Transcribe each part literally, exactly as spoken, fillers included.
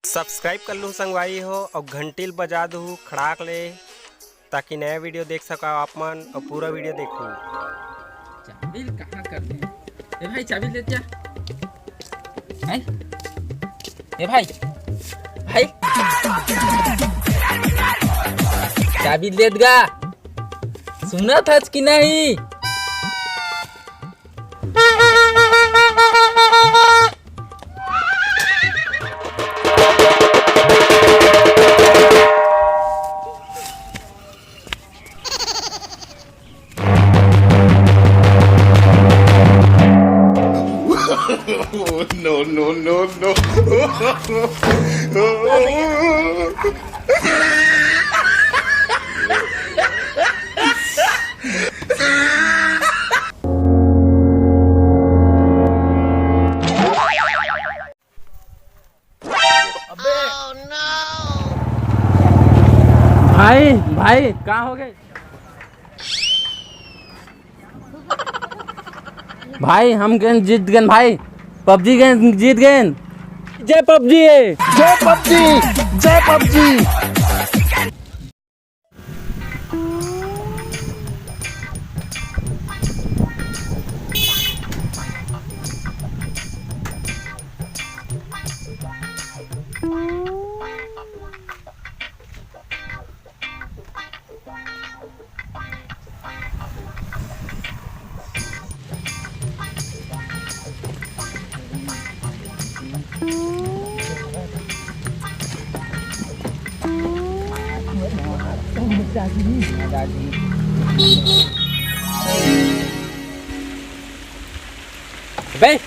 Subscribe कर लू संगवारी हो, अउ घंटी ल बजा दू खड़ाक ले, ताकि नया video देख सको आप मन अउ पूरा video देखू। चाबी ल कहाँ कर दे? ए भाई, चाबी ले जा। भाई, ए भाई, भाई, चाबी दे दगा। सुनत हस कि नहीं? No, no, no, no। भाई, भाई, का हो गए? भाई, हम गेंद जीत गए भाई, PUBG गेंद जीत गए। जय PUBG। जय PUBG। जय PUBG। बे,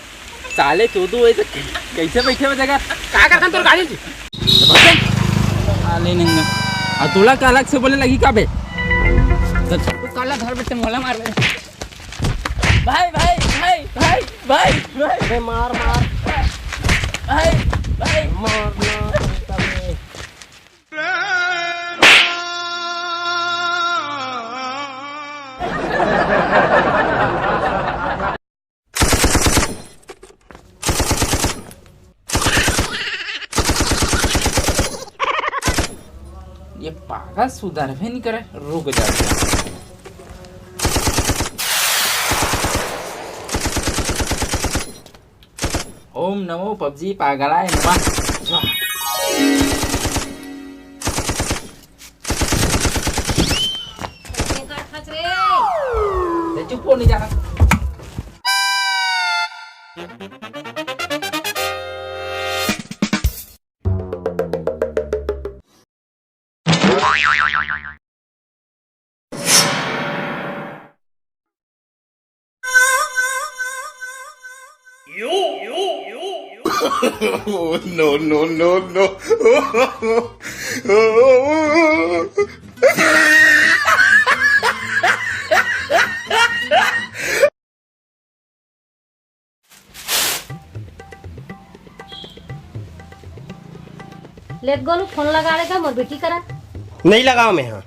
साले चोदू, ऐसे कैसे बैठे हो जगह? का करथन तोर गाड़ी जी? साले नहीं है। आ तोला का अलग से बोले लगी का बे? तू काला घर पे मोला मार ले। भाई, भाई, भाई, भाई, भाई, भाई। अबे मार, मार। भाई, भाई। मार, मार, तबे। ये पागल सुधरबे नहीं करे, रुक जा। ओम नमो PUBG पागलाय नमः। स्वाहा। ये कर खच रे। ते चुप हो, नहीं जाना। Oh, no, no, no, no। ले गोलू, फोन लगा लेगा मोर बेटी करा। नहीं लगाओ मैं, हाँ।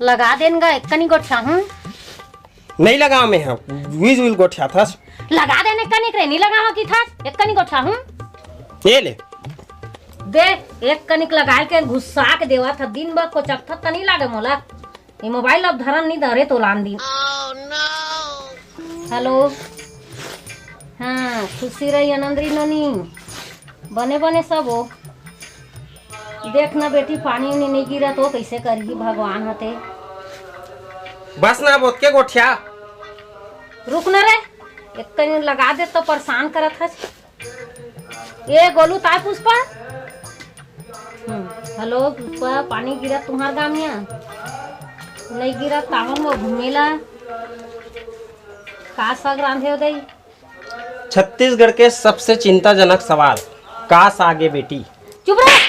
लगा देन गा, एक कनी गोठिया हूँ। नहीं लगाओ मैं, हाँ। वीज विल गोठिया थस। लगा देन एक कनी करे, नहीं लगाओ की थस, एक कनी गोठिया हूँ। ये ले। दे, एक कनिक लगाए के गुस्सा के देवा था, दिन भर कोचक था, तनी लागे मोला। ये मोबाइल अब धरन नहीं धरे तो लान दिन। हेलो। हाँ, खुशी रही, आनंद रही नोनी। बने बने सब हो। देख ना बेटी, पानी उनी नहीं गिरा तो कैसे करही भगवान हते। बस ना, बोत के गोठिया। रुक ना रे, एक कहीं लगा दे तो परेशान करत हस। ए गोलू, ताय पुष्पा। हम्म, हेलो पुष्पा, पानी गिरा तुम्हार गामिया? नहीं गिरा, तावन वो घूमेला। का साग रांधे हो दई? छत्तीसगढ़ के सबसे चिंताजनक सवाल, का साग ए बेटी? चुप रह।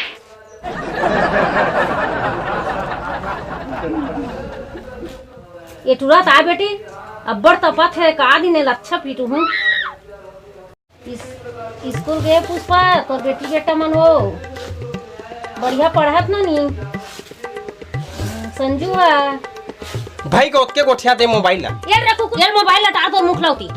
ए टुरा ता बेटी, अब्बड़ तपत है, का दिन लच्छा पीटू हूँ। इस-, स्कूल गे पुष्पा, तोर बेटी बेटा मन हो, बढ़िया पढ़त न नी? संजू हा। भाई को ओतके गोठिया दे मोबाइल ला। ये रखू, ये मोबाइल ला, टार तोर मुख लौती।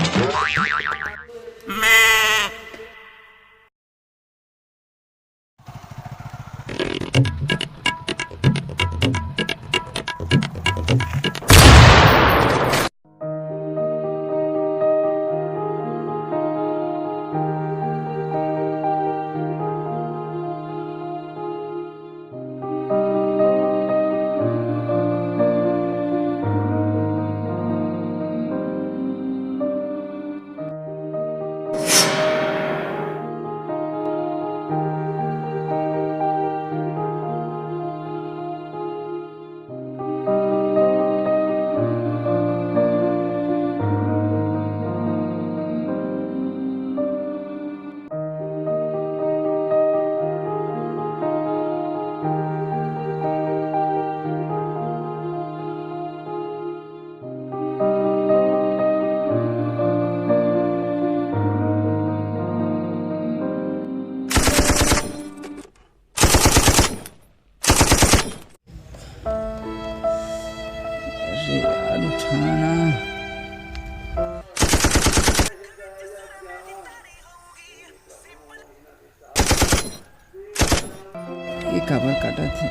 काबर काटत हे?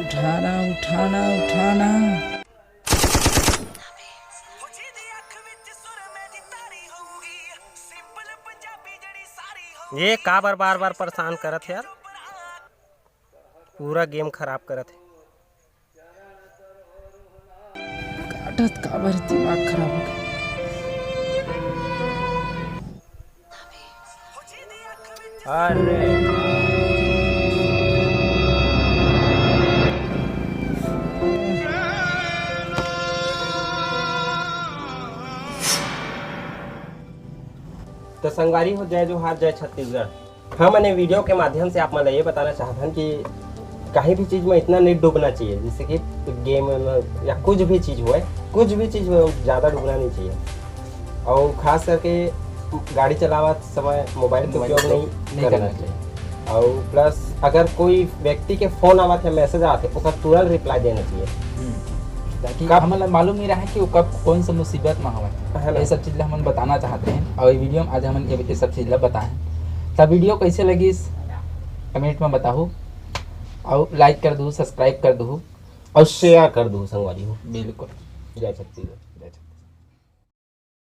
उठाना, उठाना, उठाना। ये काबर बार बार परेशान करत हे यार, पूरा गेम खराब करत हे। काटत काबर दिमाग खराब हो गया। अरे। तो संगवारी हो, जय जोहार, जय छत्तीसगढ़। हमन ए वीडियो के माध्यम से आप मन ल ये बताना चाहत हन कि कहीं भी चीज में इतना नहीं डूबना चाहिए, जैसे कि गेम में या कुछ भी चीज होए, कुछ भी चीज में ज़्यादा डूबना नहीं चाहिए। और खास करके गाड़ी चलावत समय मोबाइल के मोबाइल उपयोग नहीं नहीं करना करना चाहिए। और प्लस अगर कोई व्यक्ति के फोन आवत है, मैसेज आवत है, ओकर तुरंत रिप्लाई देना चाहिए। हम्म। ताकि कब हमन ला मालूम नहीं रहे कि वो कब कौन सा मुसीबत में हवय। है ना? ये सब चीज ला हमन बताना चाहते हैं और ये वीडियो में आज हमन ये, ये सब चीज ला बताए। तब वीडियो कैसे लगिस, कमेंट में बताहू, और लाइक कर दू, सब्सक्राइब कर दू, और शेयर कर दू संगवारी हो। बिल्कुल। जय छत्तीसगढ़।